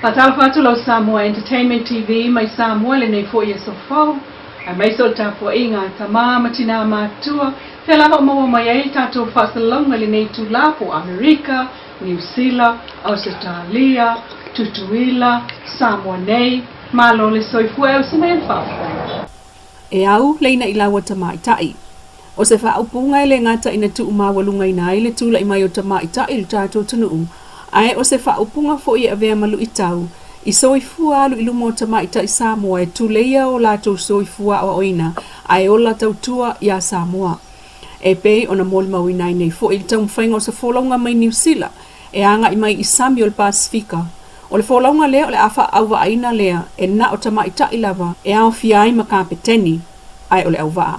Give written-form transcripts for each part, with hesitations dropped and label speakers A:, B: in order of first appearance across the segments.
A: Faatalofa atu lau Samoa Entertainment TV mai Samoa i lenei foi aso fou, aemaise o le tapuaiga a tama ma tinā matutua, fea lava o maua mai ai le tatou faasalalauga i lenei itula po o Amerika, Niu Sila, Ausetalia, Tutuila, Samoa nei, malo le soifua e ausi mai ai le faafofoga. E au le ina i laua tamaitai. O se faaupuga e le gata ina tuumaualugaina ai le tulai mai o tamaitai i lo tatou atunuu, ae o se faaupuga foi e avea ma luitau i soifua alu i luma o tamaitai Samoa e tuleia o latou soifua aoaoina ae ola tautua iā Samoa. E pei ona molimauina ai nei foi i le taumafaiga o se folauga mai Niu Sila e agai mai i sami o le Pasefika. O le folauga lea o le a faaauvaaina lea e na o tamaitai lava e aofia ai ma kapeteni, ae o le auvaa.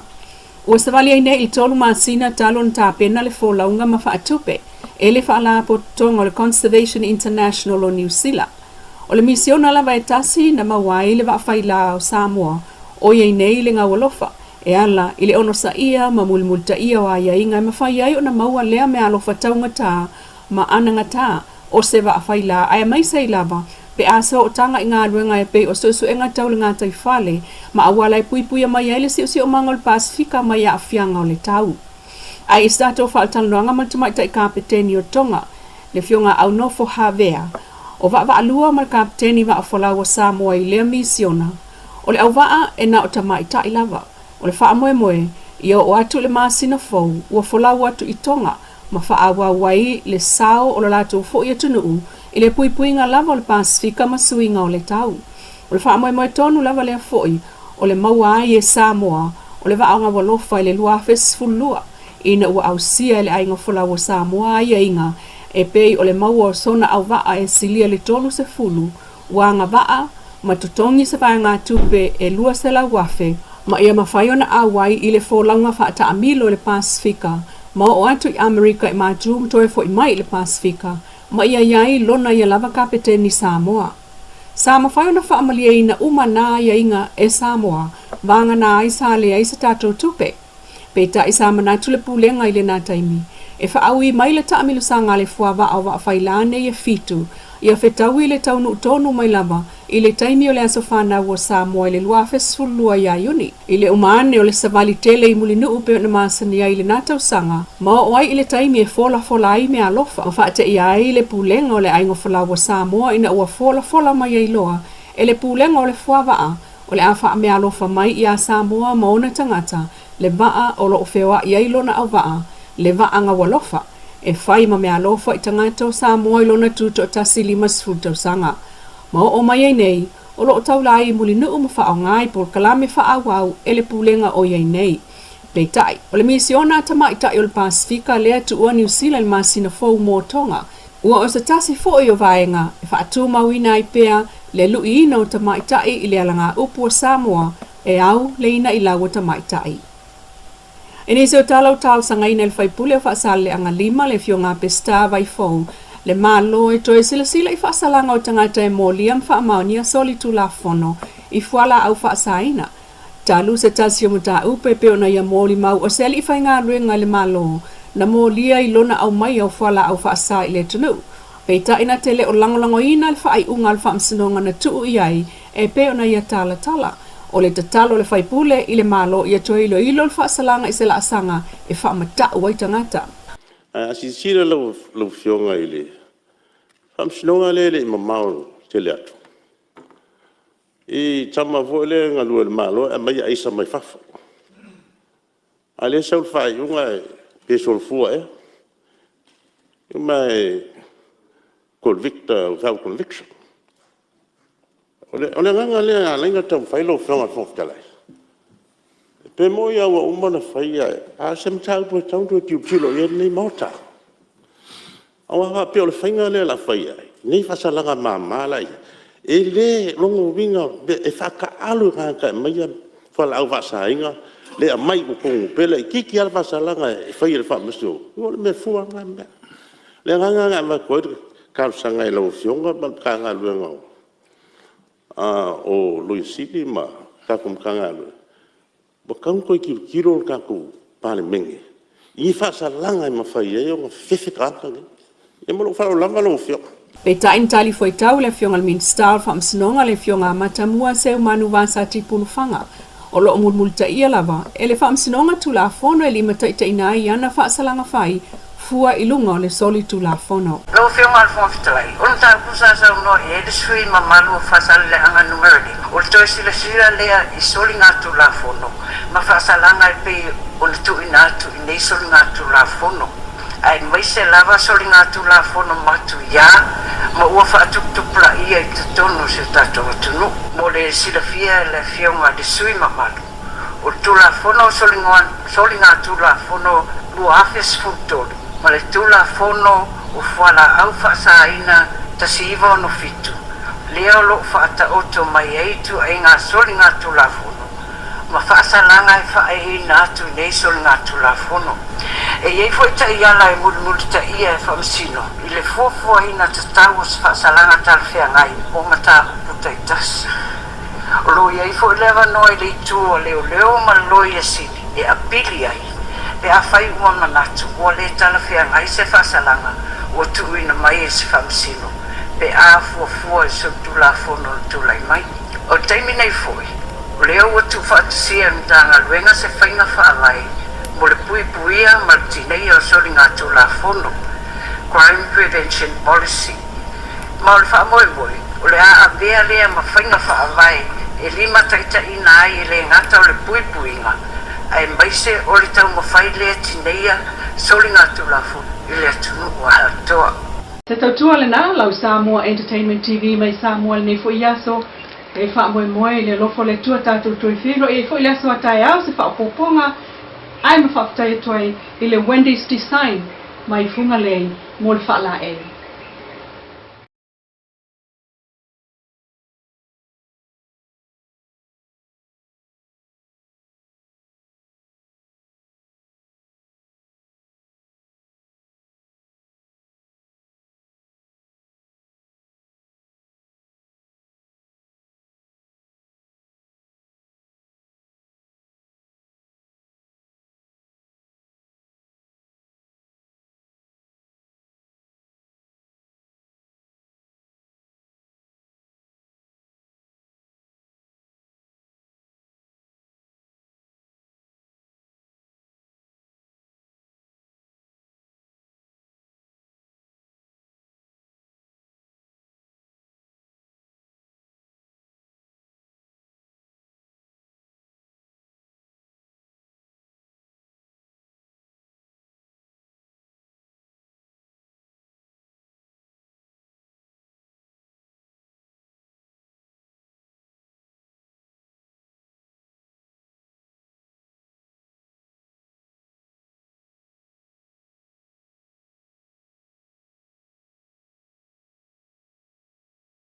A: Ua savali ai nei i le 3 masina talu ona tapena le folauga ma faatupe e le Faalapotopotoga o le Conservation International o Niu Sila. O le misiona lava e tasi na maua ai le vaafailā o Samoa o i ai nei le gaualofa e ala i le onosaia ma mulimulitaia o aiaiga e mafai ai ona maua lea meaalofa taugatā ma anagatā o se vaafailā aemaise ai lava pe a sootaga i galuega e pei o suesuega tau le gataifale ma auala e puipuia mai ai le siosiomaga o le Pasefika mai aafiaga o le tau. Ae i se tatou faatalanoaga ma le tamaitai kapeteni o Tonga, le Afioga Aunofo Havea, o vaavaalua ma le kapeteni vaafolau o Samoa i lea misiona, o le auvaa e na o tamaitai lava. O le faamoemoe, ia oo atu i le masina fou, ua folau atu i Tonga ma faaauau ai le sao o lo latou foi atunuu i le puipuiga lava o le Pasefika ma suiga o le tau. O le faamoemoe tonu lava lea foi o le maua ai e Samoa o le Vaa o Gaualofa i le 2012 ina ua ausia e le Aiga Folau o Samoa aiaiga e pei o le maua o sona auvaa e silia le 30 ua agavaa ma totogi se vaegatupe e $200,000 ma ia mafai ona auai i le folauga faataamilo i le Pasefika ma oo atu i Amerika i Matu ma toe foi mai i le Pasefika ma ia i ai lona ia lava kapeteni Samoa. Sa mafai ona faamalieina uma nā aiaiga e Samoa, vagana ai sa leai se tatou tupe. Peitai sa manatu le Pulega i lenā taimi, e faaui mai le taamilosaga a le fuavaa o Vaafailā nei e fitu, ia fetaui le taunuu tonu mai lava i le taimi o le aso fanau o Samoa i le 2012 ia Iuni. I le uma ane o le savali tele i Mulinuu pei ona masani ai i lenā tausaga, ma oo ai i le taimi e folafola ai meaalofa ma faateia ai le Pulega o le Aiga Folau o Samoa ina ua folafola mai ai loa e le Pulega o le Fuavaa o le a faameaalofa mai iā Samoa ma ona tagata le vaa o lo o feoai ai lona auvaa, le vaa gaualofa, e fai ma meaalofa i tagata o Samoa i lona tutoatasi 50 tausaga. Ma oo mai ai nei, o lo o taula ai i Mulinuu ma faaaoga i polokalame faaauau e le Pulega o i ai nei. Peitai, o le misiona a tamaitai o le Pasefika lea e tuua Niu Sila i le masina fou mo Tonga, ua o se tasi foi o vaega e faatumauina ai pea le luiina o tamaitai i le alagaupu o Samoa e au le ina i laua tamaitai. I nisi o tala ua talosagaina e le faipule o Faasaleleaga 5, le Afioga a Peseta Vaifou, le Malo e toe silasila i faasalaga o tagata e molia ma faamaonia solitulafono i fualaau faasaina, talu se tasi o mataupu e pei ona ia molimau o se alii faigaluega i le Malo na molia i lona aumaia o fualaau faasa i le atunuu. Peitai na te le o lagolagoina le faaiuga a le Faamasinoga na tuu i ai e pei ona ia talatala. O le tatalo a le faipule i le Malo ia toe iloilo le faasalaga i se laasaga e faamatau ai tagata.
B: Ae a silasila lau Afioga i le Faamasinoga lea e le i mamao tele atu i tama foi lea e galue i le Malo ae aumai aisa mai fafo, a o lea e sau le faaiuga pe solofua ea, ma e convict without conviction. O le agaga lea e ala ai ona taumafai lau Afioga i le Fofoga Fetalai, pe moni lava ua uma ona fai ae o se mataupu e tatau ona toe tilotilo i ai lenei Maota. Aua a faapea o le faiga lea o le a fai ai nei faasalaga mama la e i ai, e le… o lona uiga e faataalo i tagata e aumaia fualaau faasaina le aumai i totonu, pe laitiiti lava le faasalaga e fai e le Faamasinoga, ia o le mea fua lava lena mea. O le agaga lena e avatu ai le talosaga i lau Afioga ma le Matagaluega o Loia Sili ma le tatou Matagaluega, ua tatau ona toe tilotilo le tatou Palemene i faasalaga e mafai ai ona fefefe tagata nei. Ia ma lou faaaloalo lava lau Afioga.
A: Peitai na talifuaitau le Afioga i le Minisita o le Faamasinoga le Afioga a Matamua Seumanu Vasati Pulufaga, o lo o mulimulitaia lava e le Faamasinoga Tulafono e limataitaiina ai ana faasalaga fai fua i luga o le solitulafono.
C: Lau Afioga i le Fofoga Fetalai, o le mataupu sa saunoa i ai le sui usufono mamalu o Faasaleleaga Nu.5, o le toe silasila lea i soligatulafono ma faasalaga e pei ona tuuina atu i nei soligatulafono, aemaise lava soligatulafono matuia ma ua faatuputupulaia i totonu o si o tatou atunuu. Mo le silafia e le Afioga i le sui usufono mamalu, o le Tulafono o Soligatulafono 2013 ma le Tulafono o Fualaau Faasaina 1967, lea o lo o faataoto mai ai ituaiga soligatulafono ma faasalaga e faaeeina atu i nei soligatulafono. E i ai foi taiala e mulimulitaia e faamasino i le fuafuaina tatau o se faasalaga talafeagai mo mataupu taitasi. O lo o i ai foi le avanoa i le itu a leoleo ma le Loia Sili e apili ai pe afai ua manatu ua le talafeagai se faasalaga ua tuuina mai e se faamasino pe a fuafua i solitulafono na tulai mai. O le taimi nei foi, o lea ua tuufaatasia e le Matagaluega se faiga faavae mo le puipuia ma le tineia o soligatulafono, Crime Prevention Policy, ma o le faamoemoe o le a avea lea ma faiga faavae e limataitaiina ai e le gata o le puipuiga aemaise o le taumafai lea tineia soligatulafono i le atunuu atoa.
A: Se tautua lena, lau Samoa Entertainment TV mai Samoa lenei foi aso e faamoemoe i le alofa o le Atua tatou toe feiloai ai foi le aso a taeao se faaopoopoga ae ma faafetai atu ai i le Wendy's Design mai Fugalei mo le faalaei.